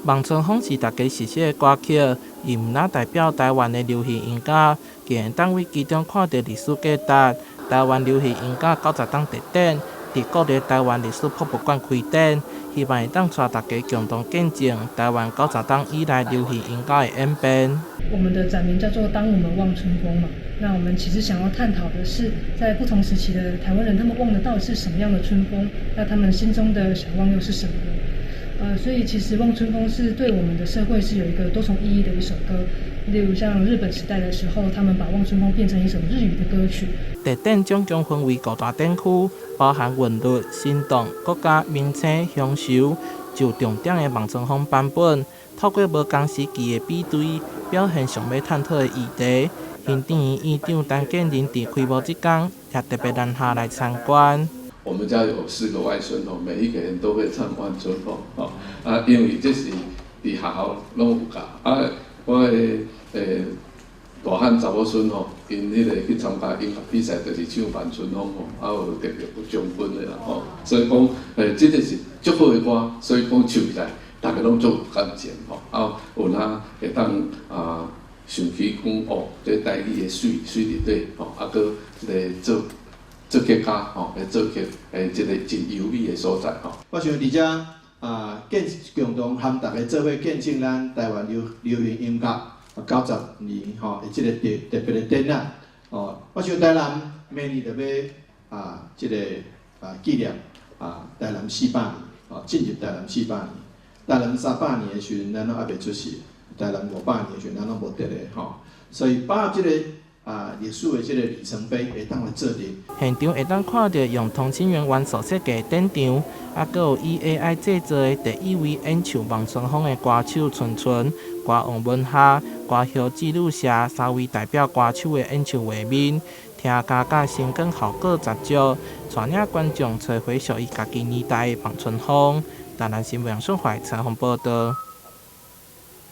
望春風是大家熟悉的歌曲，伊毋但代表台灣的流行音樂，更會當佇其中看著歷史價值。台灣流行音樂90冬特展，佇國立台灣歷史博物館開展，希望會當帶大家共同見證台灣90冬以來流行音樂的演變。我們的展名叫做《當我們望春風》嘛，那我們其實想要探討的是，在不同時期的台灣人，他們望的到底是什麼樣的春風？那他們心中的想望又是什麼呢？所以其實《望春風》是對我們的社會是有一個多重意義的一首歌。例如像日本時代的時候，他們把《望春風》變成一首日語的歌曲。特展總共分為五大展區，包含韻律、心動、國家、明星、鄉愁，就重點的望春風版本，透過無仝時期的比對，表現想欲探討的議題。行政院院長陳建仁佇開幕這工，也特別南下來參觀。我們家有四個外孫哦，每一個人都會唱《望春風》哦。啊，因為這是佇學校攏有教啊。我的大漢查某孫吼，𪜶彼個去參加音樂比賽，就是唱《望春風》吼，啊有得著獎金的啦吼。所以講，這個是足好的歌，所以講唱起來，大家攏足有感情吼。啊，有哪會當啊想起講哦，這台語的媠媠佇底吼，啊，閣這个做作曲家吼，來作曲，這個真優美的所在吼。我想佇遮啊，見共同含大家做伙見證咱台灣流行音樂90年吼，的這个特別的展覽哦。我想台南明年就欲啊，這个啊紀念啊台南400年，哦，進入台南四百年。台南300年的時陣，咱攏猶未出世；台南500年的時陣，咱攏無佇咧吼。所以把握這個啊歷史的這个里程碑，會當來做陣。現場會當看著用同心圓元素設計展場，啊，閣有以 AI 製作的第一位演唱《望春風》的歌手春春、歌王文夏、歌后紀露霞三位代表歌手的演唱畫面，聽歌佮聲光效果十足，帶領觀眾揣回屬於家己年代的《望春風》。台南新聞楊順懷採訪報導。